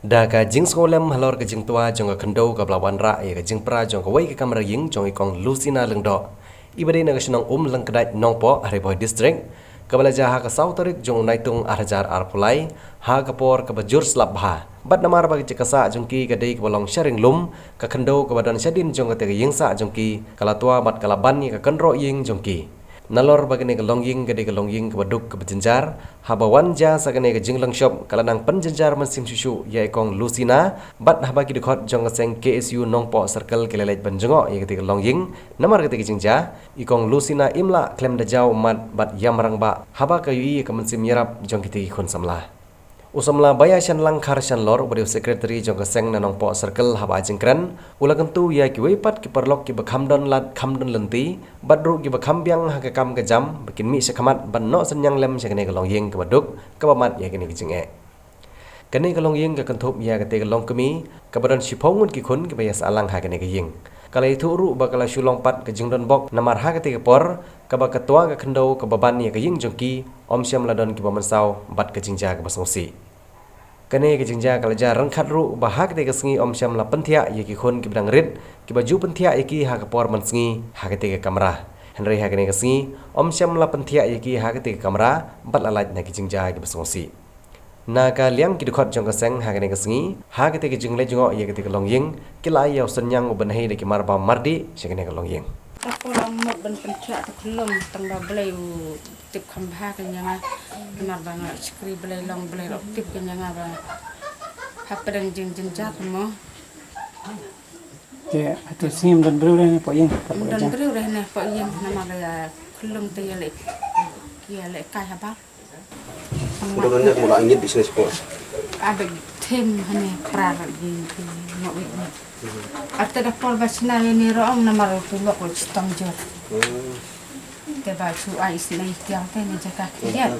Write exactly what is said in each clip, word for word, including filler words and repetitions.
Da ka jingsngewlem halor ka jingtwa jong ka khyndew kaba la wanrah ïa ka jingpra jong kawei ka kamra ïing jong i Kong Lusina Lyngdoh, iba dei na ka shnong Umlyngkdait Nongpoh ha Ri Bhoi District, kaba la jia ha ka saw tarik jong u Naitung ar hajar arphew lai, ha ka por kaba jur slap bha. Bad namar ba ka jaka sah jong ki ka dei kaba long sharing lum, ka khyndew kaba don shadien jong kata ka ïingsah jong ki ka la twa bad ka la ban ïa ka kynroh ïing jong ki. Nalor ba kane ka longïing ka dei ka longïing kaba duk kaba jynjar, haba wan jia sa kane ka jinglong shop ka la nang pynjynjar mynsiem shuh shuh ïa i Kong Lusina, bad haba ki dkhot jong ka seng K S U Nongpoh Circle ki la leit ban jngoh ïa kata ka longïing namar kata ka jingjia, i Kong Lusina im lah khlem da jaw ummat bad ïam rangbah haba ka ïohi ïa ka mynsiem ïarap jong kita ki khun samla. U samla Baiashanlang Kharshanlor, uba dei u secretary jong ka seng na Nongpoh Circle, haba ai jingkren, u la kyntu ïa kiwei pat ki paralok kiba kham don lad kham don lynti, bad ruh kiba kham biang ha ka kam ka jam, ba kin mih shakhmat ban noh synñiang lem sha kane ka longïing kaba duk kaba mad ïa kane ka jingeh. Kane ka longïing ka kynthup ïa kata ka longkmie kaba don shiphew ngut ki khun kiba ïasah lang ha kane ka ïing. Ka la ïathuh ruh ba ka la shu long pat ka jingdonbok namar ha kata ka por kaba ka twa ka khyndew kaba ban ïa ka ïing jong ki, ym shym la don kiba mynsaw bad ka jingjia kaba sngewsih. Kane ka jingjia ka la jia ryngkat ruh ba ha kata ka sngi ym shym la pynthiah ïa ki khun kiba dang rit, kiba ju pynthiah ïa ki ha ka por mynsngi ha kata ka kamra. Hynrei ha kane ka sngi ym shym la pynthiah ïa ki ha kata ka kamra bad la lait na ki jingjia kiba sngewsih. Na ka liang ki dkhot jong ka seng ha kane ka sngi, ha kata ka jingleit jngoh ïa kata ka longïing, ki la ai ïa u synñiang uba neh da ki marbam mardih sha kane ka longïing. Ka por ym mut ban pynthiah, to khyllung, tang ba Blei u tip kham bha kane ïa nga. Namar ba nga la shakri Blei, long Blei ruh u tip kane ïa nga ba hapdeng jingjynjar mo. Te hato sngi ym don briew re ne hapoh ïing? Ym don briew re ne hapoh ïing, namar ïa khyllung te ïa leh, ïa leh kai habar. Ym don ne, mula ngit business po. Ada them hane pra ïing ki nok ïing. Ate da por ba shna ïa ni rong namar u tulok u chitom jot. Te ba shu ai isynei tiang te ni jaka khyndiat.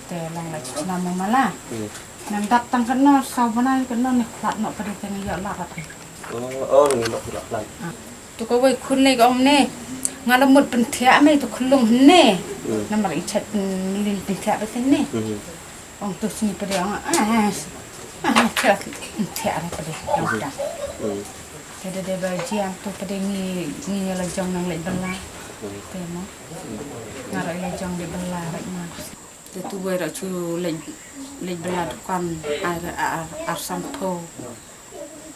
Te long la shu shna mo mala. Nang dap tang kano, saw bnai kano, ni plat noh pade te ni ïoh la rat. Oh, oh, ni noh plat. To kawei khun lei ka ong ne, nga la mut pynthiah me, to khyllung ne. Namar i chat, mm, mlien pynthiah ba te ne. Ong to sngi pade ong, ah, ah, ah, chat pynthiah re pade, ong ta. Te da dei ba jiang to pade ngi, ngi la jong nang leit bylla. Te mo. Nga ruh la jong leit bylla re ma. Te tu wei ruh chu leit, leit bylla dukan ar, ar, ar san phew.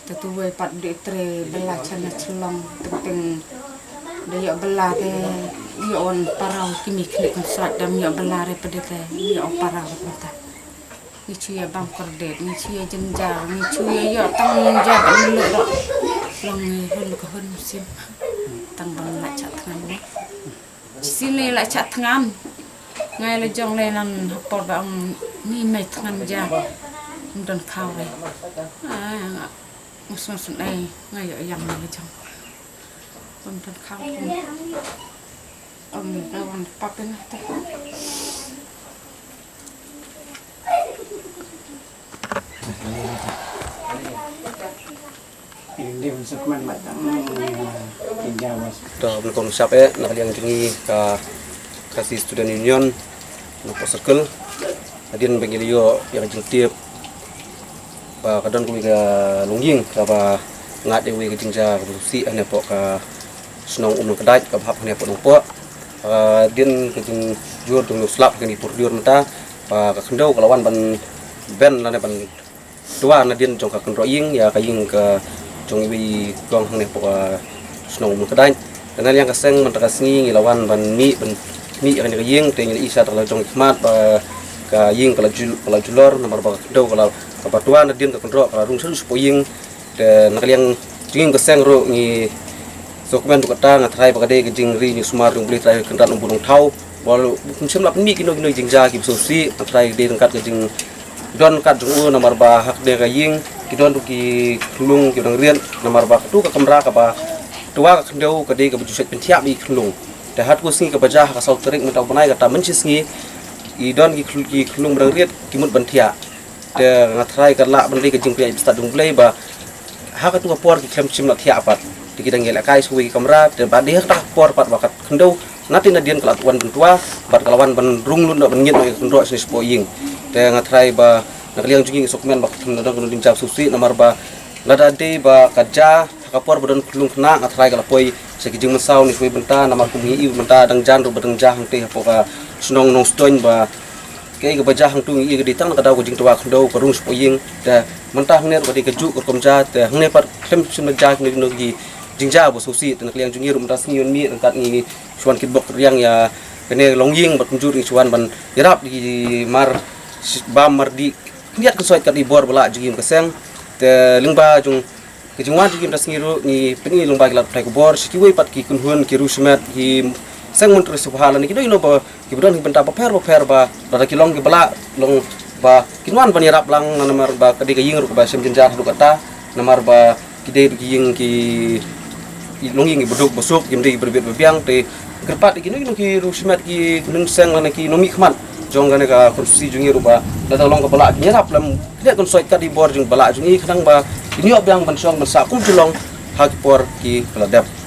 Te tu wei pat dei trei bylla cha na Shillong, teng teng da ïoh bylla te ïoh wan paraw, ki mih khniat khun sat dam ïoh bylla re pade te ïoh paraw re mynta. Ngi chu ïa bam kordit, ngi chu ïa jynjar, ngi chu ïa ïoh tang jynjar ba ngi lut ruh. Long ngi hun ka hun mynsiem tang ban la cha thngan ne. Shisien la chah thngan. Nga la jong le nan hapor ba ong ni mei thngan ja. Ym don khaw re. Ah, nga sngew sngewsynei, nga ïoh ïam la jong. Ym don khaw. Ong ka wan pap ina te. To, ban kong sap eh, na ka liang jong ngi ka Khasi Student Union Nongpoh Circle. Hadien ba ngi la ïoh ïa ka jingtip ba ka don kawei ka longïing kaba ngat ïa kawei ka jingjia kaba sngewsih hane hapoh ka shnong Umlyngkdait kaba hap hane hapoh Nongpoh. Hadien ka jingjur jong u slap kane por jur mynta, ba ka khyndew ka la wan ban ben lane ban twa nadien jong ka kynroh ïing ïa ka ïing ka jong iwei i kong hangne hapoh ka shnong Umlyngkdait. Te na liang ka seng mynta ka sngi ngi la wan ban mih, ban mih ïa kane ka ïing, te ngi la i sha ta ka la jong ki khmat ba ka ïing ka la jul, ka la julor namar ba ka khyndew ka la, kaba twa nadien ka kynroh ka la rung shaduh shapoh ïing. Te na ka liang jingim ka seng ruh ngi sngewkmen ruh kata, nga tharai ba ka dei ka jingri jingkyrmen jong U Blei Trai Kynrad Nongbuh Nongthaw. Ba u kum shym la pynmih kino kino jingjia kiba sngewsih, nga tharai ka dei ryngkat ka jingdon kat jong u namar ba ha kane ka ïing ki don ruh ki khyllung kiba dang riat namar ba katu ka kamra kaba twa ka khyndew ka dei kaba ju shait pynthiah beit ki khyllung. Te ha katu ka sngi kaba jia ha ka saw tarik mynta u bnai, kata mynshisngi ki don ki khyll-, ki khyllung ba dang riat ki mut ban thiah. Te nga tharai ka lah ban dei ka jingpynïaid stad jong U Blei ba ha katu ka por ki khlem shym la thiah pat. Te ki dang ïalehkai sha kawei ka kamra, te ba dei ha kata ka por pat ba ka khyndew na te nadien ka la wan ban twa bad ka la wan ban rung lut noh, ban ngit noh ïa ka kynroh shane shapoh ïing. Te nga tharai ba Na ka liang jong ngi nga sngewkmen ba ka thim na dang ka jingjia ba sngewsih namar ba lada dei ba ka jia ha ka por ba don khyllung khynnah nga tharai ka la poi sha ki jingmynsaw na kiwei bynta namar kum ngi i mynta dang jan ruh ba dang jia hangtei hapoh ka shnong Nongstoiñ ba kaei kaba jia hangtu ngi i ka dei tang na ka daw ka jingtwa khyndew ka rung shapoh ïing. Te mynta hangne ruh ka dei kajuh ka rukom jia te hangne pat khlem shym la jia kino kino ki jingjia ba sngewsih. Te na ka liang jong ngi ruh mynta sngi wan mih ryngkat ngi shu wan kitbok riang ïa kane longïing bad kumjuh ngi shu wan ban ïarap ïa ki mar bam mar dih khyndiat khynsoit kat i bor ba lah jong ngi ka seng. Te lyngba jong ka jingwan jong ngi mynta sngi ruh ngi pyni lyngba ki lad pathai khubor sha kiwei pat ki kynhun ki riewshimet ki seng myntri sngewbha lane kino kino ba kiba don ki bynta bapher bapher ba lada ki long kiba lah long ba kin wan ban ïarap lang namar ba ka dei ka ïing ruh kaba shem jynjar haduh katta namar ba ki dei ruh ki ïing ki ki longïing kiba duk ba suk kim dei kiba bit ba biang. Te kyrpad ïa kino kino ki riewshimet ki kynhun seng lane ki nongmihkhmat jong kane ka konstituensi jong ngi ruh ba lada long kaba lah kin ïarap lem kane ka konstituensi kat i bor jong ba lah jong ngi khnang ba kin ïoh biang ban shong ban sah kum ju long ha ki por kiba la dep.